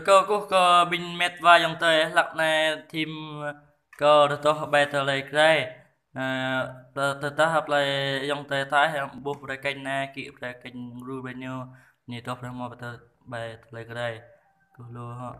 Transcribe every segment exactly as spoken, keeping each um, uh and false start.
Kâo kơkuh kơ ƀing met wa ayŏng adơi hlăk anai thim kơ rơtoh ƀơi tơlơi Jrai. Ơ, tơ-, tơdah hlơi ayŏng adơi thâo hăng ƀuh brơi kênh anai, klik brơi kênh gru brơi ñu, ñu rơtoh brơi mơ̆ ƀơi tơ-, ƀơi tơlơi Jrai. Kơkuh lu hŏ.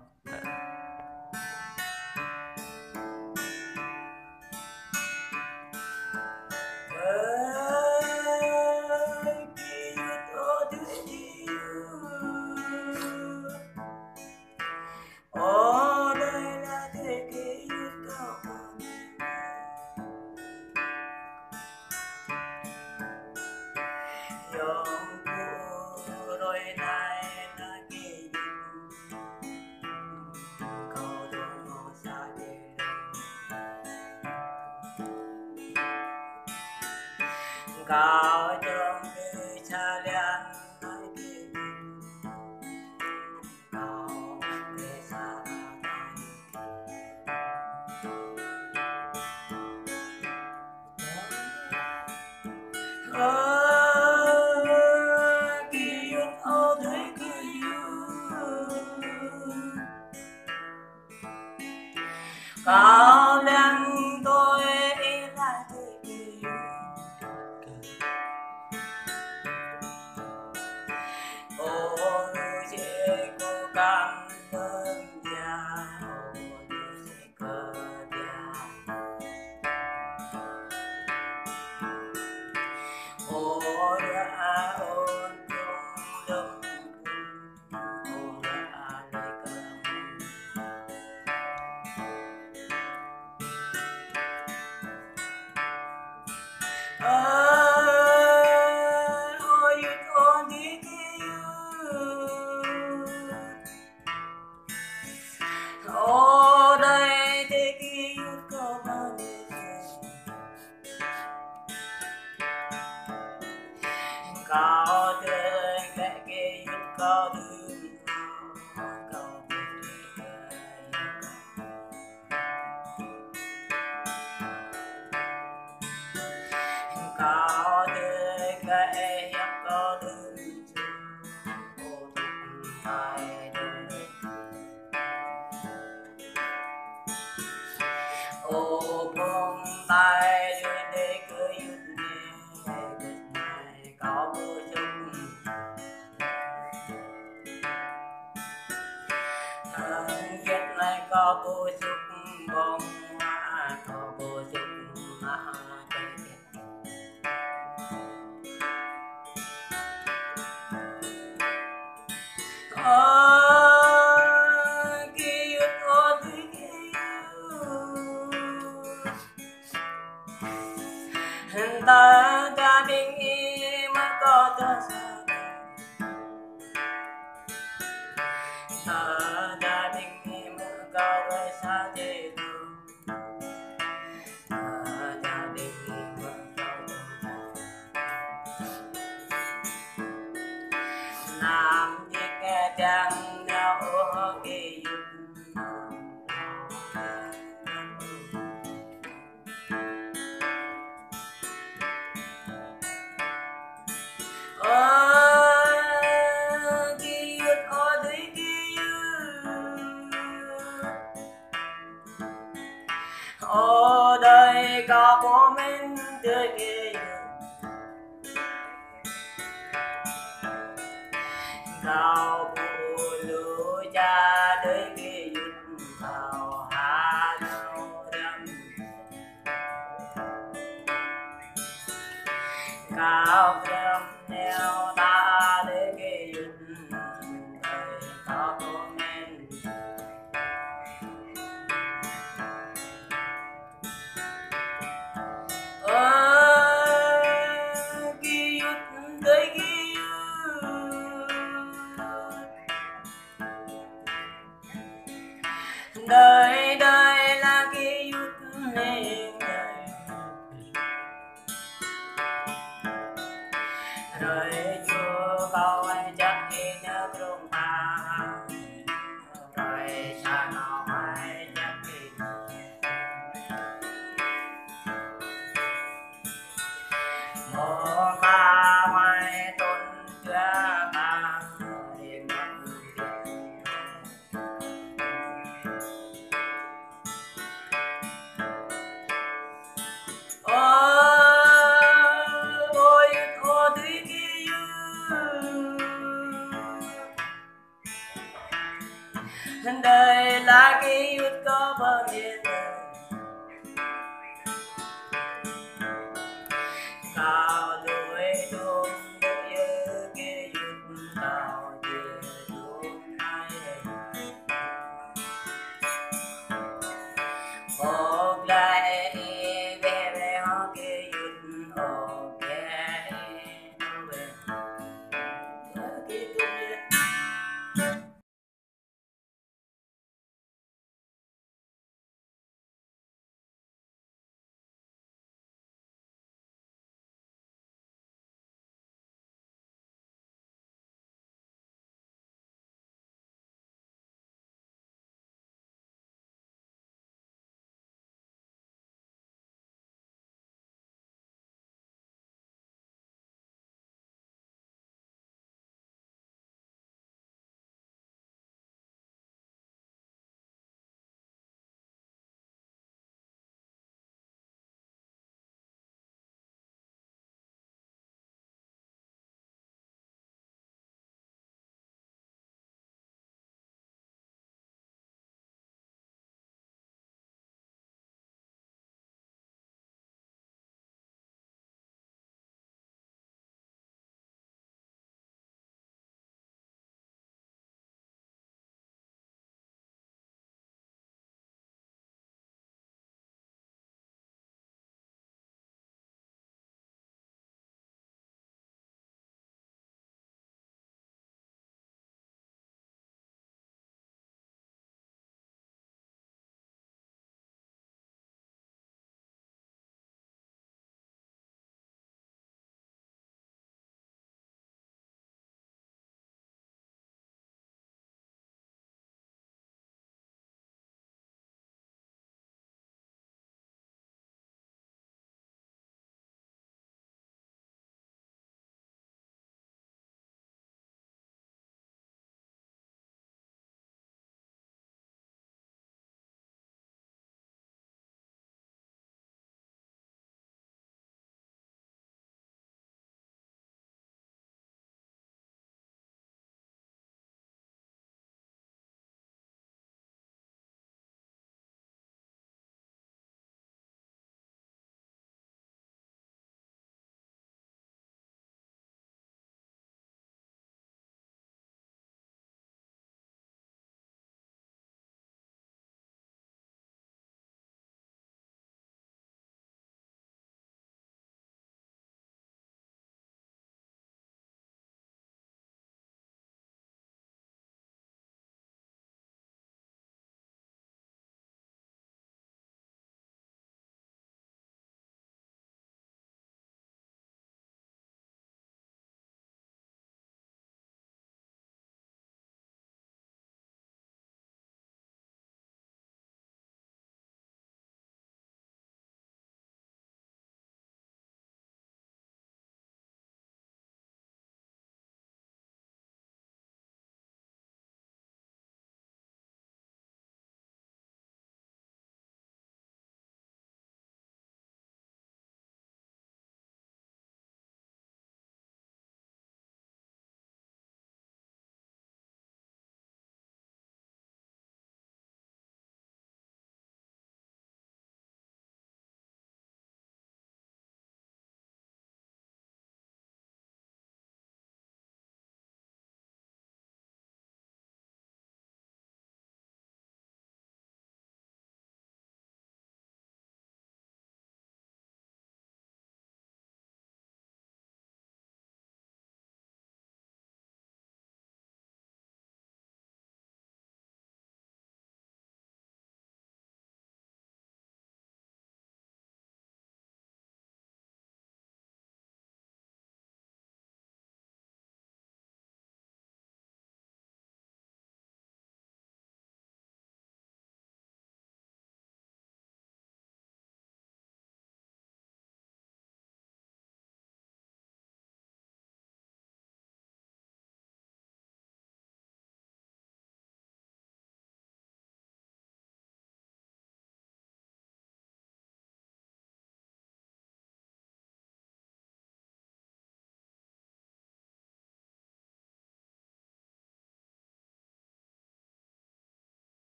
Ơ adơi kâo pô mĭn tui kơ yŭ. Kâo ƀu lu čar tui kơ yŭ, kâo ha nao răm. Kâo răm nao ta tui kơ yŭ, kâo pô mĭn. Ơ, kơ yŭ, tui kơ yŭ. Đơi đơi la kơ yŭ neng. Rơi čô kâo wai čăk ih nao krông ta. Rơi sa nao wai čăk ih. Mơ̆ ta wai tŭn čua ta. Ih nao krông ta. Hơdơi lăi kơ yŭt kơ pơmĭn. Kâo tui tŭm yơh kơ yŭt kâo jĕ tŭm ai. Ơ glăi ih weh weh hŏ kơ yŭt, ơ glăi ih weh.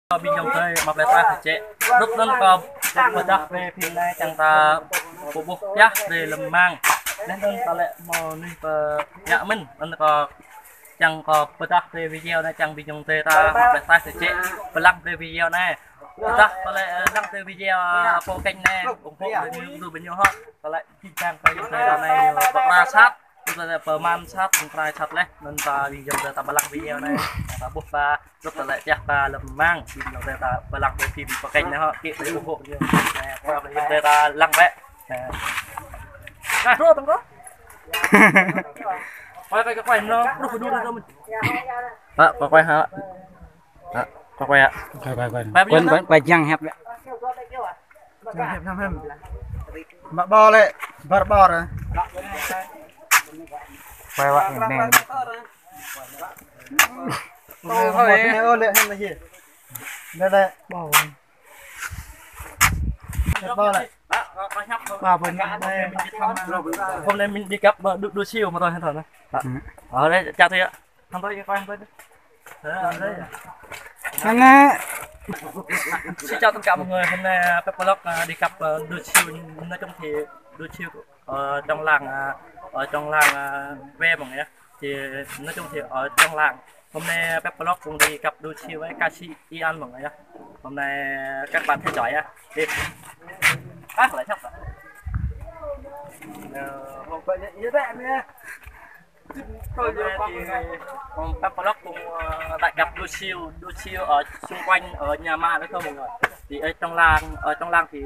Ƀing ayŏng adơi, mă plơi pla kơ čĕ. Rup anŭn kâo pơdah brơi phim anai čang ta pơƀuh pioh brơi lơm mang. Laih anŭn ta lĕ hmâo anih pơ ngă mơ̆n, anŭn kâo čang kâo pơdah brơi video anai čang ƀing ayŏng adơi ta mă plơi pla kơ čĕ. Pơlăng brơi video anai. Pơdah kơ lĕ, ơ, lăng brơi video, ơ, pô kênh anai, ủng hộ brơi ñu, brơi ñu hŏ. Kơ lĕ, čang kơ ayŏng adơi ta anai, ñu pơkra sat. Tơdah pơmăn sat, pơkrai sat laih, anŭn ta ƀing ayŏng adơi ta pơlăng video anai. Ta ƀuh ba, rup ta lĕ pioh ba lơm mang, ƀing ayŏng adơi ta pơlăng brơi phim pơkĕnh anai hŏ, kĭ brơi ủng hộ. Anai, kơ ƀing ayŏng adơi ta lăng bĕ. Anai. Anai, bro, tơ̆ng kơ. Quay, quay, quay, quay, nó, bro, phải đu ra cho mình. Hă, quay, quay hă. Hă, quay, quay hă. Quay, quay, quay. Quay, quay, quay, quay, jăng hiăp. Jăng hiăp, jăng hiăp. Mă ƀâo lĕ, ƀar ƀâo ră. Quay, quay, neng. Ô, thôi. Ô, lĕ, hăm lĕ hĭ. Lĕ, lĕ. Ƀâo. Lĕ, ƀâo lĕ. Ba, ba, ba, hôm nay mình đi cặp, ba, đu, đu siêu mà thôi, thôi. Ừ. Ở đây, chào thầy ạ. Thăm tôi, coi, thăm tôi. Ờ, ở đây. Anh ạ. Xin chào tất cả mọi người, hôm nay, à, Pep Vlog, à, đi cặp, à, đu siêu, nói chung thì đu siêu ở trong làng, à, ở trong làng, à, quê mọi người nhé. Thì nói chung thì ở trong làng, hôm nay Pep Vlog cũng đi cặp đu siêu với ca sĩ Ian mọi người nhé. Hôm nay các bạn theo dõi nhé. Đi. Ác lại sắp. Ờ, hôm nay như thế này. Hôm nay thì, ừm, Pep Vlog cũng, ờ, lại gặp đu siêu, đu siêu ở xung quanh, ở nhà mẹ nữa thôi mọi người. Thì ở trong làng, ở trong làng thì,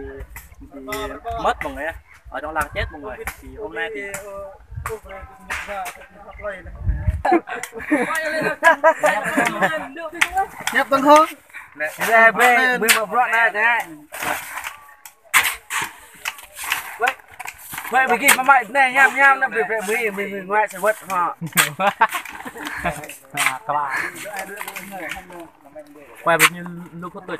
thì mất mọi người, ở trong làng chết mọi người. Thì hôm nay thì Nhấp tưng hông? Nè, nè, bê, bê mà brọ nè, nè. Weh, weh, bê gih mă mă nè, ñam, ñam, nè, bê, bê, bê, bê, bê, ngoại sẽ vượt họ. Weh, bê, ñu lu khut tui.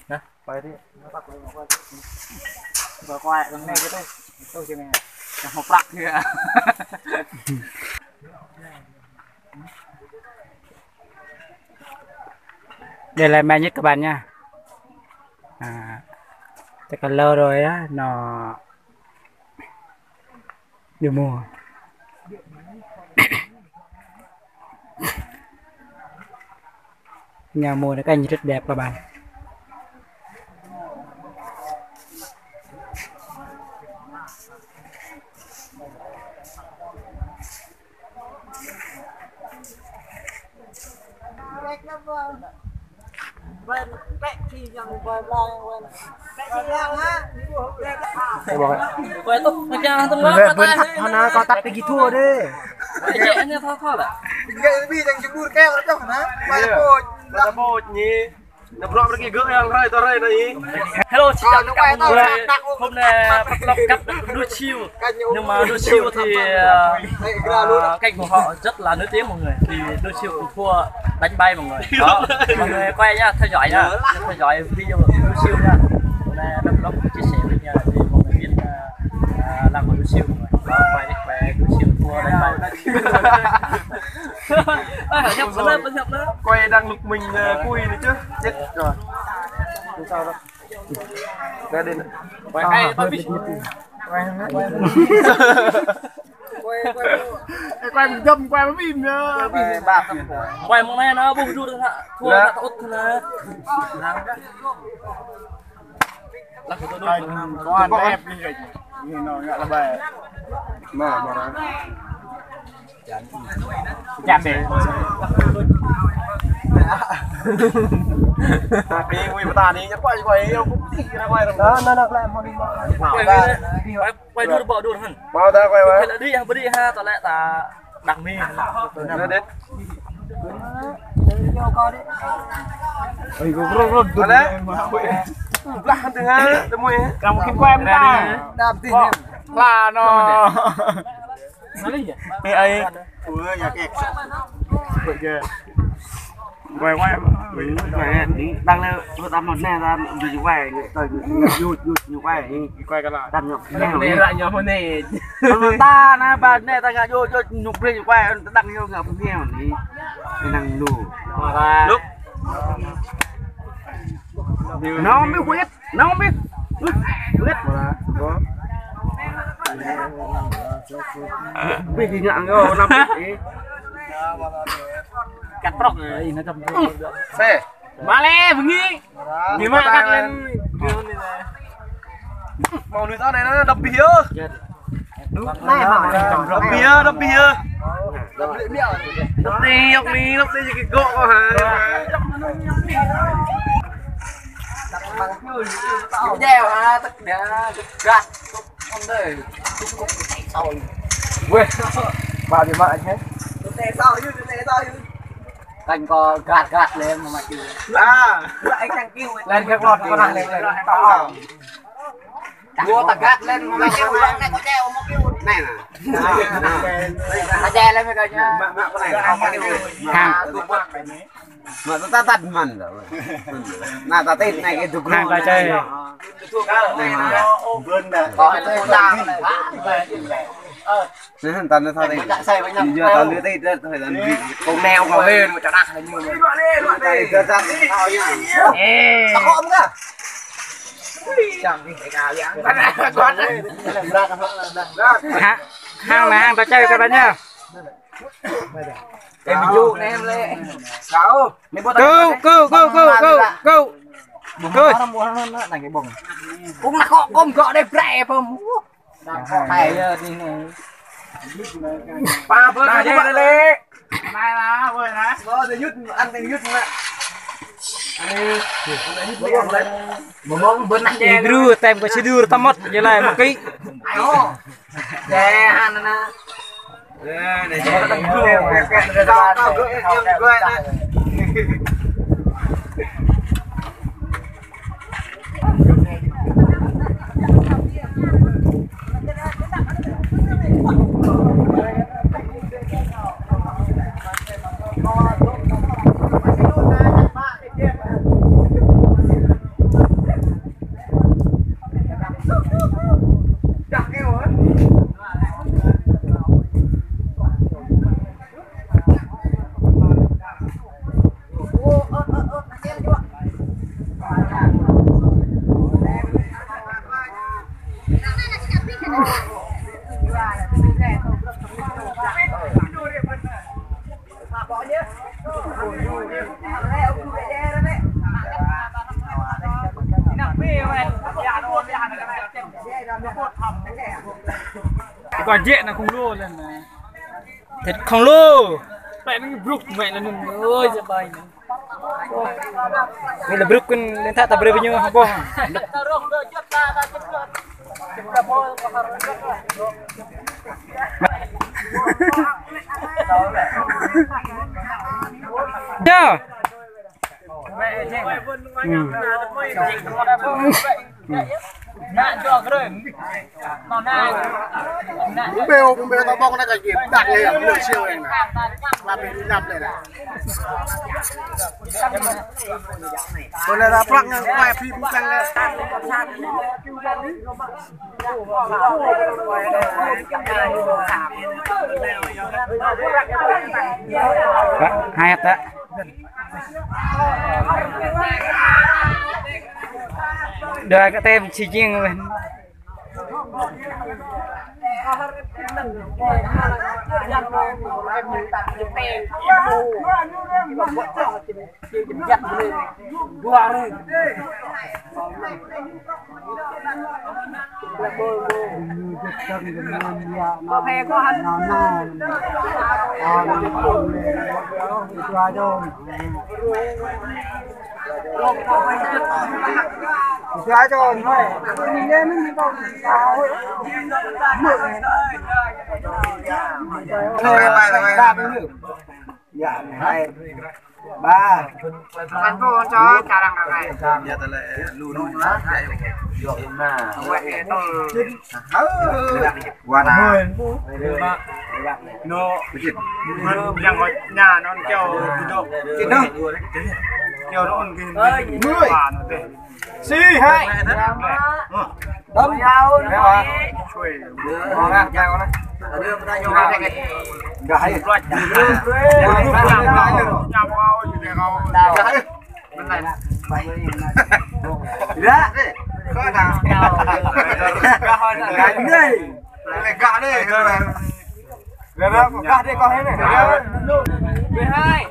Nè, quay đi. Quay, quay, đằng này cái tôi. Tôi trên này. Nó hộp rạc kìa. Đây là may nhất các bạn nha. À, chắc là lâu rồi á, nó được mua. Nhà mua nó canh rất đẹp các bạn. Hana kau tăp pơgi thua dê. Tinggal lebih yang jemur kayak orang mana? Mana pun. Nă brŏk rơki gơ̆ yang rai tơ rai nă ih. Hello, xin chào tất cả mọi người. Hôm nay vlog cặp đu siêu. Nhưng mà đu siêu thì, à, à, kênh của họ rất là nổi tiếng mọi người. Thì đu siêu cũng thua đánh bay mọi người. Đó, mọi người quay nhá, theo dõi nhá. Theo dõi video đu siêu nhá. Hôm nay vlog chia sẻ với nhà thì mọi người biết, à, à, làm của đu siêu mọi người. Đó, quay đi, quay đu siêu thua đánh bay. Ơ, nhập vào lớp, nhập lớp. Quay đang lục mình, ờ, cùi nữa chứ. Chết rồi. Không sao đâu. Ra đây này. Quay hay, quay phim. Quay, quay, quay. Ê, quay găm, quay phim nữa. Quay ba. Quay mông anai nă, ƀuh đu nă, thua nă, ta ŭt nă. Lăng kơ tui đu. Công an ép đi rồi. Ñu nă ngă lĕ ƀai. Mă, mă. Jam deh. Tapi wih peta ni, nyepak juga ya, putih kira kau. Nă, nă, nă, klĕ mă đi mă. Quay, quay, quay đu ƀă đu hăn. Mau ta quay, quay. Quay lĕ đi, ha, bơdi ha, ta lĕ ta đăng mi. Nă, nă. Ôi, gua rốt, rốt, đu. Mana? Lah, tengah, temu ya. Kamu kirim quay mă ta. Đam tih. Lah, no. Ê, ê. Ui, ya kẹt. Quay, quay. Quay, quay. Đang leo, ta một nè, ta đi quay, ta yut, yut, yut, quay. Quay cái là. Đang nhậu. Nè, lại nhậu hôm nay. Mà ta, na, ba, nè, ta ngă yut, yut, nhậu brê, quay, ta đang nhậu ngă phim nè. Đang lu. Lúc. Nó mới quên. Nông ƀiă. Ƀiă. Ƀiă đi ngă ngơ nông ƀiă. Cắt trok. Ih, nó cắm trok. Sê. Mă lĕ, bơngi. Gimana kan? Mơ̆ng anai ta anai, đập ƀiă. Đập ƀiă, đập ƀiă. Đập đi, đập đi, đập đi, cái gỗ hả? Đeo hả, tức đá, tức gạt, tức không đây. Ui, ba đi mă thế. Tức đá sao chứ, tức đá sao chứ. Canh có gạt gạt lên mà mă chứ. À, anh thằng kêu lên cái con, con thằng lên, lên. Gua ta găt lên, mă kêu lăng anai, kơ djai, mă kêu. Anai nè. Anai. Ta djai lên mơ̆ kơ ñu. Mă, mă, kơ anai, mă kêu. Hăng. Mă ta tăt mơ̆n. Anai ta tĭt anai kơ duk. Hăng ta čai. Anai hăng. Bơ̆n dah. Kơ anai ta. Anai hăng ta anai ta tĭt. Ñu ta lươn tĭt dah, ta lươn tĭt. Kông neo kơ hên, mă čơđah anai ñu. Ta tĭt, ta tĭt. Ê. Hăng, hăng, hăng, ta čai kơ anai ñu. Em ƀu anai em lĕ. Kâo. Kâo, kâo, kâo, kâo, kâo, kâo. Kâo. Kâo. Kâo nă kơ kông gŏ đe brơi pơm. Hai yơh anai. Pă bơ̆n anai lĕ. Anai lah, bơ̆n anai. Bơ̆n anai yut, ăn anai yut anai. Anai yut bơ̆n anai. Ih gru, tem kơ sidur tơmăt, jơlai mă kĭ. Ayo. Deh, anai anai. Kơ jĕ nă khổng lồ lên nă. Thịt khổng lồ. Pĕ anai brŭk mĕ anai anŭn. Ơi, jĕ bai anai. Anai lĕ brŭk kơ anŭn, lĕ thă ta brơi ƀing ñu hơbôh. Yơh. Hm. Hm. Ƀu ƀiă, ƀu ƀiă, ta ƀơ̆ng anai kơ jĕ, đăk anai, lĕ siu anai. Lăp anai, lăp anai. Ƀu lĕ ta prăk anai, kuai phi ƀu kăng lĕ. Hai hăp ta. Đơi kơ tem či jing weh. Ba. Kan pô cho carang ka kai. Wah, itu. Wah, nah. No. Yang nya non kêu duduk. Kêu non gin. Wah, no deh. Si hai. Đâm. Gah hai. Gah hai. Gah hai. Gah hai.